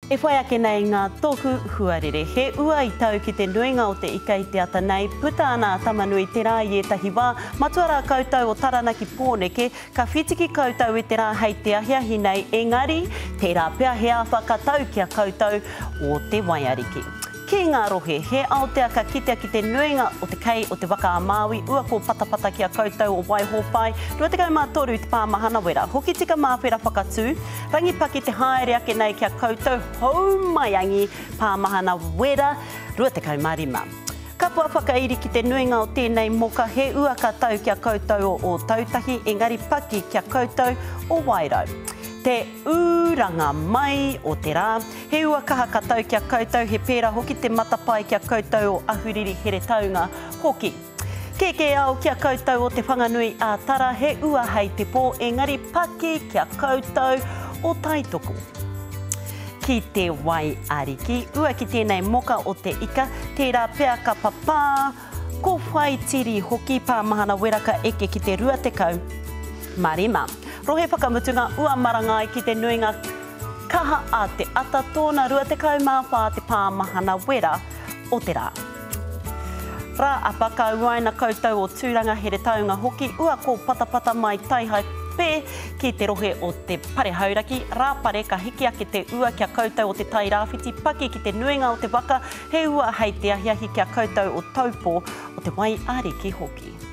E whai ake nei ngā tohu huarere. He ua i tau ki te nuinga o te ika i te ata nei, puta ana a Tamanui-te-rā i ētahi wā, matua rā koutou o Taranaki Pōneke, ka whitiki koutou i te rā hei te ahiahi nei, engari, tērā pea he āwha ka tau ki a koutou o Te Waiariki. Ki ngā rohe, he Aotea ka kitea ki te nuinga o te kei o Te Waka-a-Māui, ua kōpatapata ki a koutou o Waihōpai, 23 te pāmahana wera, Hokitika māwhera whakatū, Rangipaki te haere ake nei ki a koutou Houmaiangi pāmahana wera, 25. Kapua whakairi ki te nuinga o tēnei moka, he ua ka tau ki a koutou o Ōtautahi, engari paki ki a koutou o Wairau. Te ūranga mai o te rā, He ua kaha ka tau ki a koutou, he pērā hoki te matapae ki a koutou o Ahuriri Heretaunga hoki. Kēkē ao ki a koutou o Te Whanganui a Tara, he ua hei te pō, engari paki ki a koutou o Taitoko. Ki te wai ariki, ua ki tēnei moka o te ika, tērā pea ka papā, Ko Whaitiri hoki pāmahana wera ka eke ki te 25. Rohe whakamutunga ua marangai ki te nuinga kaha a te ata tōna 24 te pāmahana wera o te rā. Rā apa ka uaina koutou o Tūranga Heretaunga hoki ua kōpatapata mai Taihai Pē ki te rohe o te Pare Hauraki, Rāpare ka hiki ake te ua kia koutou o te Tairāwhiti paki ki te nuinga o te waka He ua hei te ahiahi ki a koutou o Taupō, o te Wai Ariki hoki.